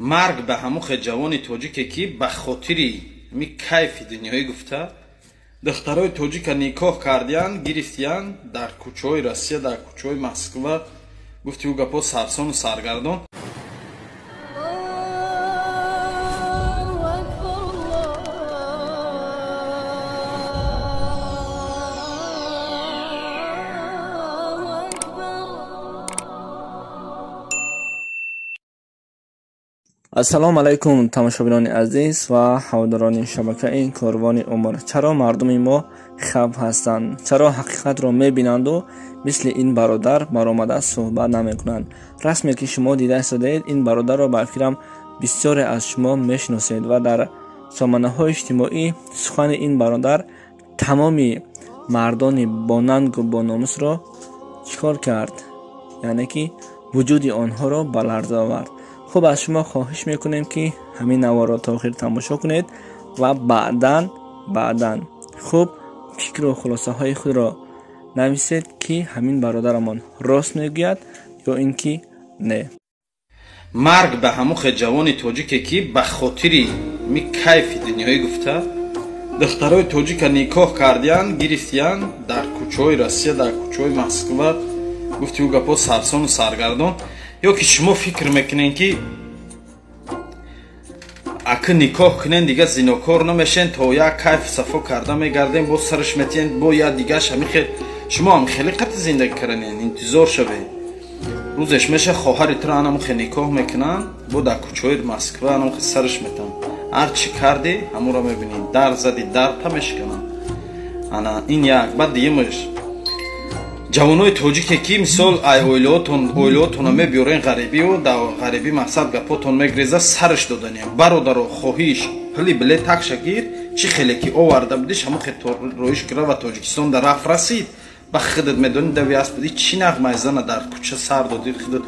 Марг ба ҳамухе ҷавони тоҷике, ки ба хотири ми кайфи дунёӣ гуфта духтарои тоҷика никоҳ кардиян, гирифтиян дар кӯчаҳои Россия, дар кӯчаҳои Москва. Гуфти ӯ гапҳо сарсону саргардон. Ассалому алайкум, тамошобинони азиз ва ҳаводорони шабакаи Корвони Умр. Чаро мардуми мо хаб ҳастанд? Чаро ҳақиқатро мебинанду мисли ин бародар баромада суҳбат намекунанд? Расме ки шумо дида истодаед, ин бародарро ба фикрам бисёре аз шумо мешиносед ва дар сомонаҳои иҷтимоӣ сухани ин бародар тамоми мардони бонангу бономусро чӣ кор кард? Яъне ки вуҷуди онҳоро ба ларза овард. Хуб, аз шумо хоҳиш мекунем, ки ҳамин наворро то охир тамошо кунед ва баъдан хуб фикру хулосаҳои худро нависед, ки ҳамин бародарамон рост мегӯяд ё ин ки не. Марг ба ҳамухе ҷавони тоҷике, ки ба хотири ми кайфи дунёӣ гуфта духтарои тоҷика никоҳ кардиян, гирифтиян дар кӯчаҳои Россия, дар кӯчаҳои Москва. Гуфти ӯ гапҳо сарсону саргардон. Ё ки шумо фикр мекунед, ки аки никоҳ кунен, дига зинокор намешен, то як кайф сафо карда мегардем, бо сараш метиҳен, бо як дигаш. Ҳамин хел шумо ҳам хеле қатъи зиндагӣ карданен, интизор шавед. Рӯзеш меша, хоҳари туро анамухе никоҳ мекунанд, бо дар кӯчаҳои Москва анамухе сараш метаҳанд. Ҳар чӣ кардӣ, ҳамонро мебинӣ. Дар зади, дарта мешикананд. Ана ин як. Баъд дуюмаш, ҷавонои тоҷике, ки мисол ай оилаотона мебиёрен ғарибию дар ғарибӣ мақсад гапотон мегреза, сараш доданиям. Бародаро, хоҳиш, пули билет такша гир, чӣ хеле ки оварда будиш, ҳамон хел роиш кира ва Тоҷикистон дар рафт расид. Ба худат медонӣ, дави аст будӣ, чӣ нағмаи зана дар кӯча сар додӣ худат.